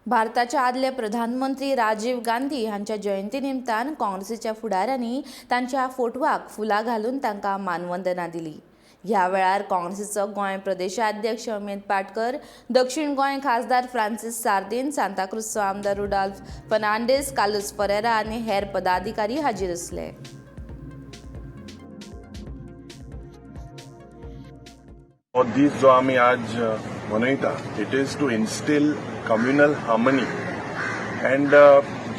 भारताचे आदले प्रधानमंत्री राजीव गांधी हांच्या जयंती निमतान काँग्रेसीच्या फुडाऱ्यांनी तांच्या फोटवाक फुलां घालून तांकां मानवंदना दिली. ह्या वेळार काँग्रेसीचो गोंय प्रदेशाध्यक्ष अमित पाटकर, दक्षिण गोंय खासदार फ्रांसीस सार्दीन, सांताक्रुजचो आमदार रुडाल्फ फर्नांडीस, कार्लुस फरेरा आनी हेर पदाधिकारी हाजीर आसले. हो दीस जो आमी आज मनयता, it is to instill communal harmony and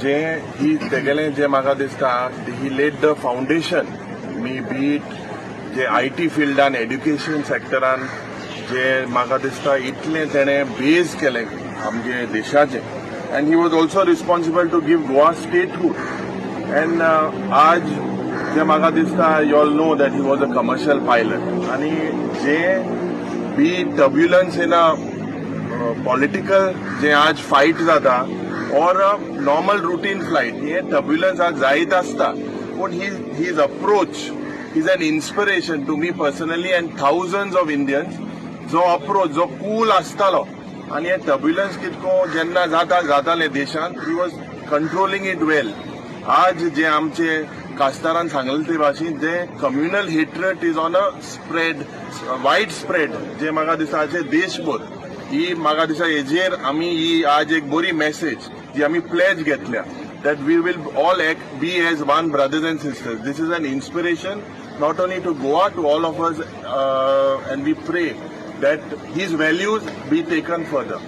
जे ही तेगेलें जे म्हाका दिसता, he laid the foundation, may be it J I T फिल्डान, एड्युकेशन सेक्टरान, जे म्हाका दिसता इतलें तेणें बेज केलें आमगे देशाचें and he was also responsible to give Goa statehood. And आज जे म्हाका दिसता, you all know that he was a commercial pilot आनी जे बी टर्ब्युलन्स इन अ पॉलिटिकल जे आज फायट जाता ऑर नॉर्मल रुटीन फ्लायट, हे टर्ब्युलन्स आज जायत आसता, पूण he his approach is an inspiration to me personally and thousands of Indians. जो अप्रोच, जो कूल आसतालो आनी हे टर्ब्युलन्स कितको जेन्ना जाता जाताले देशांत, he was controlling it well. आज जे आमचे खासदारान सांगले ते भाशेन, जे communal hatred is on a spread, wide spread, जे म्हाका दिसता आजचे देशभर, ही म्हाका दिसता हेजेर आमी ही आज एक बरी मॅसेज जी आमी प्लेज घेतल्या that we will all act be as one, brothers and sisters. This is an inspiration not only to Goa, to all of us, and we pray that his values be taken further.